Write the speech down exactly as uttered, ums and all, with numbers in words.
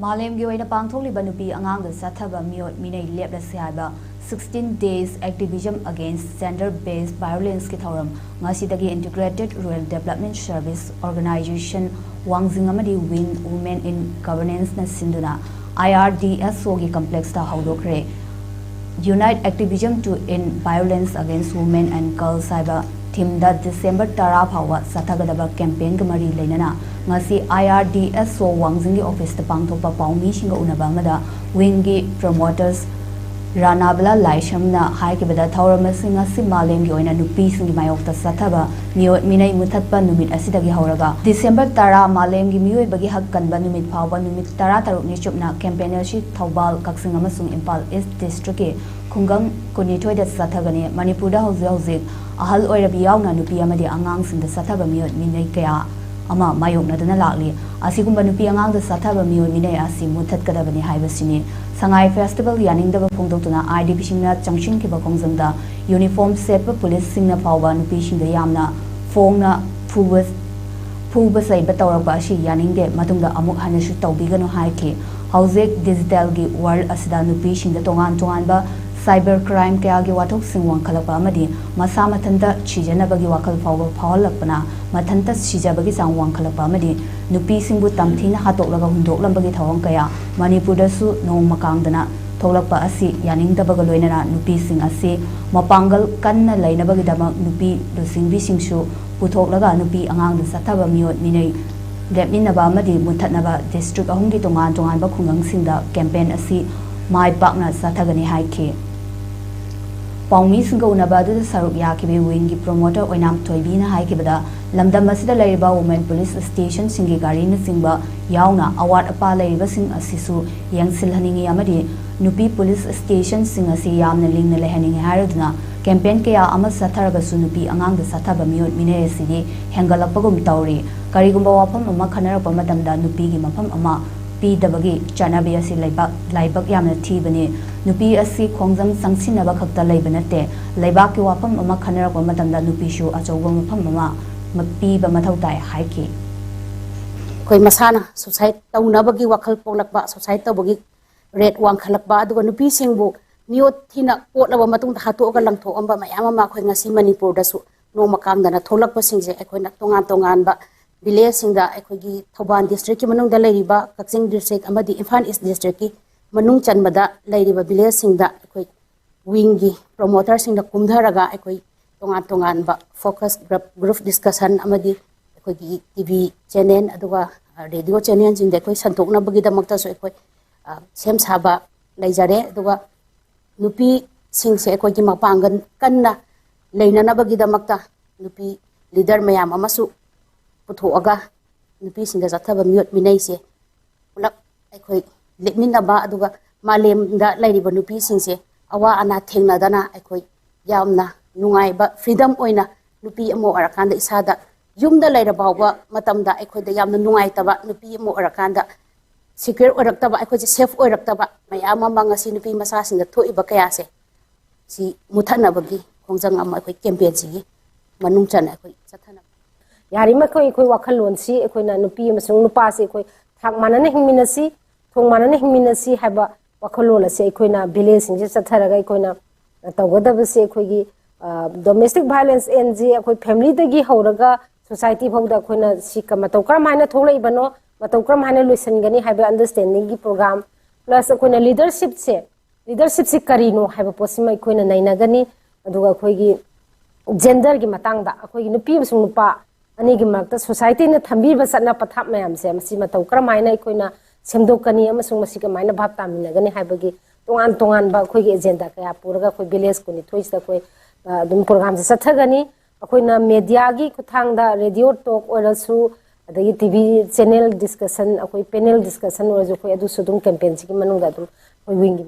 ꯃꯥꯂꯦꯝꯒꯤ ꯑꯣꯏꯅ ꯄꯥꯡꯊꯣꯛꯂꯤꯕ ꯅꯨꯄꯤ ꯑꯉꯥꯡꯗ ꯆꯠꯊꯕ ꯃꯤꯑꯣꯠ ꯃꯤꯅꯩ ꯂꯦꯞꯂꯁꯤ ꯍꯥꯏꯕ sixteen days activism against gender based violence ꯀꯤ ꯊꯧꯔꯝ ꯉꯁꯤꯗꯒꯤ Integrated Rural Development Service Organization ꯋꯥꯡꯖꯤꯡ ꯑꯃꯗꯤ Wing Women in Governance ꯅ ꯁꯤꯟꯗꯨꯅ I R D S O ꯒꯤ complex ꯇ ꯍꯧꯗꯣꯛꯈ꯭ꯔꯦ꯫ Unite Activism to End Violence Against Women and Girls ꯍꯥꯏꯕ theme ꯗ December ꯇꯔꯥ ꯐꯥꯎꯕ ꯆꯠꯊꯒꯗꯕ campaign ꯒ ꯃꯔꯤ ꯂꯩꯅꯅ ꯉꯁꯤ I R D S O ꯋꯥꯡꯖꯤꯡꯒꯤ office ꯇ ꯄꯥꯡꯊꯣꯛꯄ ꯄꯥꯎꯃꯤꯁꯤꯡꯒ ꯎꯅꯕ ꯑꯃꯗ Wing ꯒꯤ promoters ꯔꯥꯅꯥꯕꯂꯥ ꯂꯥꯏꯁ꯭ꯔꯝꯅ ꯍꯥꯏꯈꯤꯕꯗ, ꯊꯧꯔꯝ ꯑꯁꯤ ꯉꯁꯤ ꯃꯥꯂꯦꯝꯒꯤ ꯑꯣꯏꯅ ꯅꯨꯄꯤꯁꯤꯡꯒꯤ ꯃꯥꯌꯣꯛꯇ ꯆꯠꯊꯕ ꯃꯤꯑꯣꯠ ꯃꯤꯅꯩ ꯃꯨꯊꯠꯄ ꯅꯨꯃꯤꯠ ꯑꯁꯤꯗꯒꯤ ꯍꯧꯔꯒ December ꯇꯔꯥ ꯃꯥꯂꯦꯝꯒꯤ ꯃꯤꯑꯣꯏꯕꯒꯤ ꯍꯛ ꯀꯟꯕ ꯅꯨꯃꯤꯠ ꯐꯥꯎꯕ ꯅꯨꯃꯤꯠ ꯇꯔꯥ ꯇꯔꯨꯛꯅꯤ ꯆꯨꯞꯅ campaign ꯑꯁꯤ ꯊꯧꯕꯥꯜ, ꯀꯛꯆꯤꯡ ꯑꯃꯁꯨꯡ ꯏꯝꯐꯥꯜ East district ꯀꯤ ꯈꯨꯡꯒꯪ ꯀꯨꯟꯅꯤꯊꯣꯏꯗ ꯆꯠꯊꯒꯅꯤ꯫ ꯃꯅꯤꯄꯨꯔꯗ ꯍꯧꯖꯤꯛ ꯍꯧꯖꯤꯛ ꯑꯍꯜ ꯑꯣꯏꯔꯕꯤ ꯌꯥꯎꯅ ꯅꯨꯄꯤ ꯑꯃꯗꯤ ꯑꯉꯥꯡꯁꯤꯡꯗ ꯆꯠꯊꯕ ꯃꯤꯑꯣꯠ ꯃꯤꯅꯩ ꯀꯌꯥ ꯑꯃ ꯃꯥꯌꯣꯛꯅꯗꯨꯅ ꯂꯥꯛꯂꯤ꯫ ꯑꯁꯤꯒꯨꯝꯕ ꯅꯨꯄꯤ ꯑꯉꯥꯡꯗ ꯆꯠꯊꯕ ꯃꯤꯑꯣꯠ ꯃꯤꯅꯩ ꯑꯁꯤ ꯃꯨꯊꯠꯀꯗꯕꯅꯤ ꯍꯥꯏꯕꯁꯤꯅꯤ꯫ ꯁꯉꯥꯏ festival ꯌꯥꯅꯤꯡꯗꯕ ꯐꯣꯡꯗꯣꯛꯇꯨꯅ I D P ꯁꯤꯡꯅ ꯆꯪꯁꯤꯟꯈꯤꯕ ꯈꯣꯡꯖꯪꯗ uniform ꯁꯦꯠꯄ police ꯁꯤꯡꯅ ꯐꯥꯎꯕ ꯅꯨꯄꯤꯁꯤꯡꯗ ꯌꯥꯝꯅ ꯐꯣꯡꯅ ꯐꯨꯕ, ꯐꯨꯕ ꯆꯩꯕ ꯇꯧꯔꯛꯄ ꯑꯁꯤ ꯌꯥꯅꯤꯡꯗꯦ, ꯃꯇꯨꯡꯗ ꯑꯃꯨꯛ ꯍꯟꯅꯁꯨ ꯇꯧꯕꯤꯒꯅꯨ ꯍꯥꯏꯈꯤ꯫ ꯍꯧꯖꯤꯛ digital ꯒꯤ world ꯑꯁꯤꯗ ꯅꯨꯄꯤꯁꯤꯡꯗ ꯇꯣꯉꯥꯟ ꯇꯣꯉꯥꯟꯕ cyber crime ꯀꯌꯥꯒꯤ ꯋꯥꯊꯣꯛꯁꯤꯡ ꯋꯥꯡꯈꯠꯂꯛꯄ ꯑꯃꯗꯤ ꯃꯁꯥ ꯃꯊꯟꯇ ꯁꯤꯖꯅꯕꯒꯤ ꯋꯥꯈꯜ ꯐꯥꯎꯕ ꯐꯥꯎꯍꯜꯂꯛꯄꯅ ꯃꯊꯟꯇ ꯁꯤꯖꯕꯒꯤ ꯆꯥꯡ ꯋꯥꯡꯈꯠꯂꯛꯄ ꯑꯃꯗꯤ ꯅꯨꯄꯤꯁꯤꯡꯕꯨ ꯇꯝꯊꯤꯅ ꯍꯥꯠꯇꯣꯛꯂꯒ ꯍꯨꯟꯗꯣꯛꯂꯝꯕꯒꯤ ꯊꯧꯑꯣꯡ ꯀꯌꯥ ꯃꯅꯤꯄꯨꯔꯗꯁꯨ ꯅꯣꯡꯃ ꯀꯥꯡꯗꯅ ꯊꯣꯛꯂꯛꯄ ꯑꯁꯤ ꯌꯥꯅꯤꯡꯗꯕꯒ ꯂꯣꯏꯅꯅ ꯅꯨꯄꯤꯁꯤꯡ ꯑꯁꯤ ꯃꯄꯥꯡꯒꯜ ꯀꯟꯅ ꯂꯩꯅꯕꯒꯤꯗꯃꯛ ꯅꯨꯄꯤ ꯂꯨꯆꯤꯡꯕꯤꯁꯤꯡꯁꯨ ꯄꯨꯊꯣꯛꯂꯒ ꯅꯨꯄꯤ ꯑꯉꯥꯡꯗ ꯆꯠꯊꯕ ꯃꯤꯑꯣꯠ ꯃꯤꯅꯩ ꯂꯦꯞꯃꯤꯟꯅꯕ ꯑꯃꯗꯤ ꯃꯨꯠꯊꯠꯅꯕ district ꯑꯍꯨꯝꯒꯤ ꯇꯣꯉꯥꯟ ꯇꯣꯉꯥꯟꯕ ꯈꯨꯡꯒꯪꯁꯤꯡꯗ campaign ꯑꯁꯤ ꯃꯥꯏ ꯄꯥꯛꯅ ꯆꯠꯊꯒꯅꯤ ꯍꯥꯏꯈꯤ꯫ ꯄꯥꯎꯃꯤꯁꯤꯡꯒ ꯎꯅꯕ ꯑꯗꯨꯗ ꯁꯔꯨꯛ ꯌꯥꯈꯤꯕ Wing ꯒꯤ promoter ꯑꯣꯏꯅꯥꯝ ꯊꯣꯏꯕꯤꯅ ꯍꯥꯏꯈꯤꯕꯗ, ꯂꯝꯗꯝ ꯑꯁꯤꯗ ꯂꯩꯔꯤꯕ women police station ꯁꯤꯡꯒꯤ ꯒꯥꯔꯤꯅꯆꯤꯡꯕ ꯌꯥꯎꯅ ꯑꯋꯥꯠ ꯑꯄꯥ ꯂꯩꯔꯤꯕꯁꯤꯡ ꯑꯁꯤꯁꯨ ꯌꯦꯡꯁꯤꯜꯍꯟꯅꯤꯡꯏ ꯑꯃꯗꯤ ꯅꯨꯄꯤ police station ꯁꯤꯡ ꯑꯁꯤ ꯌꯥꯝꯅ ꯂꯤꯡꯅ ꯂꯩꯍꯟꯅꯤꯡꯏ ꯍꯥꯏꯔꯗꯨꯅ campaign ꯀꯌꯥ ꯑꯃ ꯆꯠꯊꯔꯕꯁꯨ ꯅꯨꯄꯤ ꯑꯉꯥꯡꯗ ꯆꯠꯊꯕ ꯃꯤꯑꯣꯠ ꯃꯤꯅꯩ ꯑꯁꯤꯗꯤ ꯍꯦꯟꯒꯠꯂꯛꯄꯒꯨꯝ ꯇꯧꯔꯤ꯫ ꯀꯔꯤꯒꯨꯝꯕ ꯋꯥꯐꯝ ꯑꯃ ꯈꯟꯅꯔꯛꯄ ꯃꯇꯝꯗ ꯅꯨꯄꯤꯒꯤ ꯃꯐꯝ ꯑꯃ ꯄꯤꯗꯕꯒꯤ ꯆꯠꯅꯕꯤ ꯑꯁꯤ ꯂꯩꯕꯥꯛ, ꯂꯥꯏꯕꯛ ꯌꯥꯝꯅ ꯊꯤꯕꯅꯤ꯫ ꯅꯨꯄꯤ ꯑꯁꯤ ꯈꯣꯡꯖꯪ ꯆꯪꯁꯤꯟꯅꯕ ꯈꯛꯇ ꯂꯩꯕ ꯅꯠꯇꯦ꯫ ꯂꯩꯕꯥꯛꯀꯤ ꯋꯥꯐꯝ ꯑꯃ ꯈꯟꯅꯔꯛꯄ ꯃꯇꯝꯗ ꯅꯨꯄꯤꯁꯨ ꯑꯆꯧꯕ ꯃꯐꯝ ꯑꯃ ꯃ-, ꯄꯤꯕ ꯃꯊꯧ ꯇꯥꯏ ꯍꯥꯏꯈꯤ꯫ ꯑꯩꯈꯣꯏ ꯃꯁꯥꯅ ꯁꯨꯁꯥꯏꯠ ꯇꯧꯅꯕꯒꯤ ꯋꯥꯈꯜ ꯄꯣꯛꯂꯛꯄ, ꯁꯨꯁꯥꯏꯠ ꯇꯧꯕꯒꯤ ꯔꯦꯠ ꯋꯥꯡꯈꯠꯂꯛꯄ, ꯑꯗꯨꯒ ꯅꯨꯄꯤꯁꯤꯡꯕꯨ ꯃꯤꯑꯣꯠ ꯊꯤꯅ ꯑꯣꯠꯂꯕ ꯃꯇꯨꯡꯗ ꯍꯥꯠꯇꯣꯛꯑꯒ ꯂꯪꯊꯣꯛꯑꯝꯕ ꯃꯌꯥꯝ ꯑꯃ ꯑꯩꯈꯣꯏ ꯉꯁꯤ ꯃꯅꯤꯄꯨꯔꯗꯁꯨ ꯅꯣꯡꯃ ꯀꯥꯡꯗꯅ ꯊꯣꯛꯂꯛꯄꯁꯤꯡꯁꯦ ꯑꯩꯈꯣꯏꯅ ꯇꯣꯉꯥꯟ ꯇꯣꯉꯥꯟꯕ ꯚꯤꯂꯦꯖꯁꯤꯡꯗ, ꯑꯩꯈꯣꯏꯒꯤ ꯊꯧꯕꯥꯜ ꯗꯤꯁꯇ꯭ꯔꯤꯛꯀꯤ ꯃꯅꯨꯡꯗ ꯂꯩꯔꯤꯕ ꯀꯛꯆꯤꯡ ꯗꯤꯁꯇ꯭ꯔꯤꯛ ꯑꯃꯗꯤ ꯏꯝꯐꯥꯜ ꯏꯁ ꯗꯤꯁꯇ꯭ꯔꯤꯛꯀꯤ ꯃꯅꯨꯡ ꯆꯟꯕꯗ ꯂꯩꯔꯤꯕ ꯚꯤꯂꯦꯖꯁꯤꯡꯗ ꯑꯩꯈꯣꯏ ꯋꯤꯡꯒꯤ ꯄ꯭ꯔꯣꯃꯣꯇꯔꯁꯤꯡꯗ ꯀꯨꯝꯊꯔꯒ ꯑꯩꯈꯣꯏ ꯇꯣꯉꯥꯟ ꯇꯣꯉꯥꯟꯕ ꯐꯣꯀꯁ ꯒ꯭ꯔꯨꯞ, ꯒ꯭ꯔꯨꯞ ꯗꯤꯁꯀꯁꯟ ꯑꯃꯗꯤ ꯑꯩꯈꯣꯏꯒꯤ ꯇꯤ ꯚꯤ ꯆꯦꯅꯦꯜ, ꯑꯗꯨꯒ ꯔꯦꯗꯤꯑꯣ ꯆꯦꯅꯦꯜꯁꯤꯡꯗ ꯑꯩꯈꯣꯏ ꯁꯟꯗꯣꯛꯅꯕꯒꯤꯗꯃꯛꯇꯁꯨ ꯑꯩꯈꯣꯏ, ꯑ, ꯁꯦꯝ ꯁꯥꯕ ꯂꯩꯖꯔꯦ꯫ ꯑꯗꯨꯒ ꯅꯨꯄꯤꯁꯤꯡꯁꯦ ꯑꯩꯈꯣꯏꯒꯤ ꯃꯄꯥꯡꯒꯜ ꯀꯟꯅ ꯂꯩꯅꯅꯕꯒꯤꯗꯃꯛꯇ ꯅꯨꯄꯤ ꯂꯤꯗꯔ ꯃꯌꯥꯝ ꯑꯃꯁꯨ ꯄꯨꯊꯣꯛꯑꯒ ꯅꯨꯄꯤꯁꯤꯡꯗ ꯆꯠꯊꯕ ꯃꯤꯑꯣꯠ ꯃꯤꯅꯩꯁꯦ ꯄꯨꯂꯞ ꯑꯩꯈꯣꯏ ꯂꯦꯞꯃꯤꯟꯅꯕ, ꯑꯗꯨꯒ ꯃꯥꯂꯦꯝꯗ ꯂꯩꯔꯤꯕ ꯅꯨꯄꯤꯁꯤꯡꯁꯦ ꯑꯋꯥ ꯑꯅꯥ ꯊꯦꯡꯅꯗꯅ ꯑꯩꯈꯣꯏ ꯌꯥꯝꯅ ꯅꯨꯡꯉꯥꯏꯕ, ꯐ꯭ꯔꯤꯗꯝ ꯑꯣꯏꯅ ꯅꯨꯄꯤ ꯑꯃ ꯑꯣꯏꯔꯀꯥꯟꯗ ꯏꯁꯥꯗ ꯌꯨꯝꯗ ꯂꯩꯔ ꯐꯥꯎꯕ ꯃꯇꯝꯗ ꯑꯩꯈꯣꯏꯗ ꯌꯥꯝꯅ ꯅꯨꯡꯉꯥꯏꯇꯕ, ꯅꯨꯄꯤ ꯑꯃ ꯑꯣꯏꯔꯀꯥꯟꯗ ꯁꯤꯀ꯭ꯌꯣꯔ ꯑꯣꯏꯔꯛꯇꯕ, ꯑꯩꯈꯣꯏꯁꯦ ꯁꯦꯐ ꯑꯣꯏꯔꯛꯇꯕ ꯃꯌꯥꯝ ꯑꯃ ꯉꯁꯤ ꯅꯨꯄꯤ ꯃꯆꯥꯁꯤꯡꯗ ꯊꯣꯛꯏꯕ ꯀꯌꯥꯁꯦ ꯁꯤ ꯃꯨꯊꯠꯅꯕꯒꯤ ꯈꯣꯡꯖꯪ ꯑꯃ ꯑꯩꯈꯣꯏ ꯀꯦꯝꯄꯦꯟꯁꯤꯒꯤ ꯃꯅꯨꯡ ꯆꯟꯅ ꯑꯩꯈꯣꯏ ꯆꯠꯊꯅꯕ꯫ ꯌꯥꯔꯤꯃꯈꯩ ꯑꯩꯈꯣꯏ ꯋꯥꯈꯜꯂꯣꯟꯁꯤ ꯑꯩꯈꯣꯏꯅ ꯅꯨꯄꯤ ꯑꯃꯁꯨꯡ ꯅꯨꯄꯥꯁꯤ ꯑꯩꯈꯣꯏ ꯊꯥꯛ ꯃꯥꯟꯅꯅ ꯍꯤꯡꯃꯤꯟꯅꯁꯤ, ꯊꯣꯡ ꯃꯥꯟꯅꯅ ꯍꯤꯡꯃꯤꯟꯅꯁꯤ ꯍꯥꯏꯕ ꯋꯥꯈꯜꯂꯣꯟ ꯑꯁꯤ ꯑꯩꯈꯣꯏꯅ ꯚꯤꯂꯦꯖꯁꯤꯡꯁꯤ ꯆꯠꯊꯔꯒ ꯑꯩꯈꯣꯏꯅ ꯇꯧꯒꯗꯕꯁꯤ ꯑꯩꯈꯣꯏꯒꯤ ꯗꯣꯃꯦꯁꯇꯤꯛ ꯚꯥꯏꯂꯦꯟꯁ ꯑꯦꯟꯁꯤ ꯑꯩꯈꯣꯏ ꯐꯦꯃꯤꯂꯤꯗꯒꯤ ꯍꯧꯔꯒ ꯁꯣꯁꯥꯏꯇꯤ ꯐꯥꯎꯗ ꯑꯩꯈꯣꯏꯅ ꯁꯤ ꯀ-, ꯃꯇꯧ ꯀꯔꯝ ꯍꯥꯏꯅ ꯊꯣꯛꯂꯛꯏꯕꯅꯣ, ꯃꯇꯧ ꯀꯔꯝ ꯍꯥꯏꯅ ꯂꯣꯏꯁꯤꯟꯒꯅꯤ ꯍꯥꯏꯕ ꯑꯟꯗꯔꯁꯇꯦꯟꯗꯤꯡꯒꯤ ꯄ꯭ꯔꯣꯒ꯭ꯔꯥꯝ, ꯄ꯭ꯂꯁ ꯑꯩꯈꯣꯏꯅ ꯂꯤꯗꯔꯁꯤꯞꯁꯦ, ꯂꯤꯗꯔꯁꯤꯞꯁꯤ ꯀꯔꯤꯅꯣ ꯍꯥꯏꯕ ꯄꯣꯠꯁꯤꯃ ꯑꯩꯈꯣꯏꯅ ꯅꯩꯅꯒꯅꯤ꯫ ꯑꯗꯨꯒ ꯑꯩꯈꯣꯏꯒꯤ ꯖꯦꯟꯗꯔꯒꯤ ꯃꯇꯥꯡꯗ ꯑꯩꯈꯣꯏꯒꯤ ꯅꯨꯄꯤ ꯑꯃꯁꯨꯡ ꯅꯨꯄꯥ ꯑꯅꯤꯒꯤ ꯃꯔꯛꯇ ꯁꯣꯁꯥꯏꯇꯤꯅ ꯊꯝꯕꯤꯕ ꯆꯠꯅ ꯄꯊꯥꯞ ꯃꯌꯥꯝꯁꯦ ꯃꯁꯤ ꯃꯇꯧ ꯀꯔꯝ ꯍꯥꯏꯅ ꯑꯩꯈꯣꯏꯅ ꯁꯦꯝꯗꯣꯛꯀꯅꯤ ꯑꯃꯁꯨꯡ ꯃꯁꯤ ꯀꯃꯥꯏꯅ ꯚꯥꯞ ꯇꯥꯃꯤꯟꯅꯒꯅꯤ ꯍꯥꯏꯕꯒꯤ ꯇꯣꯉꯥꯟ ꯇꯣꯉꯥꯟꯕ ꯑꯩꯈꯣꯏꯒꯤ ꯑꯦꯖꯦꯟꯗꯥ ꯀꯌꯥ ꯄꯨꯔꯒ ꯑꯩꯈꯣꯏ ꯚꯤꯂꯦꯖ ꯀꯨꯟꯅꯤꯊꯣꯏꯁꯤꯗ ꯑꯩꯈꯣꯏ, ꯑ, ꯑꯗꯨꯝ ꯄ꯭ꯔꯣꯒ꯭ꯔꯥꯝꯁꯦ ꯆꯠꯊꯒꯅꯤ꯫ ꯑꯩꯈꯣꯏꯅ ꯃꯦꯗꯤꯌꯥꯒꯤ ꯈꯨꯠꯊꯥꯡꯗ, ꯔꯦꯗꯤꯑꯣ ꯇꯣꯛ ꯑꯣꯏꯔꯁꯨ, ꯑꯗꯒꯤ ꯇꯤ ꯚꯤ ꯆꯦꯅꯦꯜ ꯗꯤꯁꯀꯁꯟ, ꯑꯩꯈꯣꯏ ꯄꯦꯅꯦꯜ ꯗꯤꯁꯀꯁꯟ ꯑꯣꯏꯔꯁꯨ ꯑꯩꯈꯣꯏ ꯑꯗꯨꯁꯨ ꯑꯗꯨꯝ ꯀꯦꯝꯄꯦꯟꯁꯤꯒꯤ ꯃꯅꯨꯡꯗ ꯑꯗꯨꯝ ꯑꯩꯈꯣꯏ ꯋꯤꯡꯒꯤ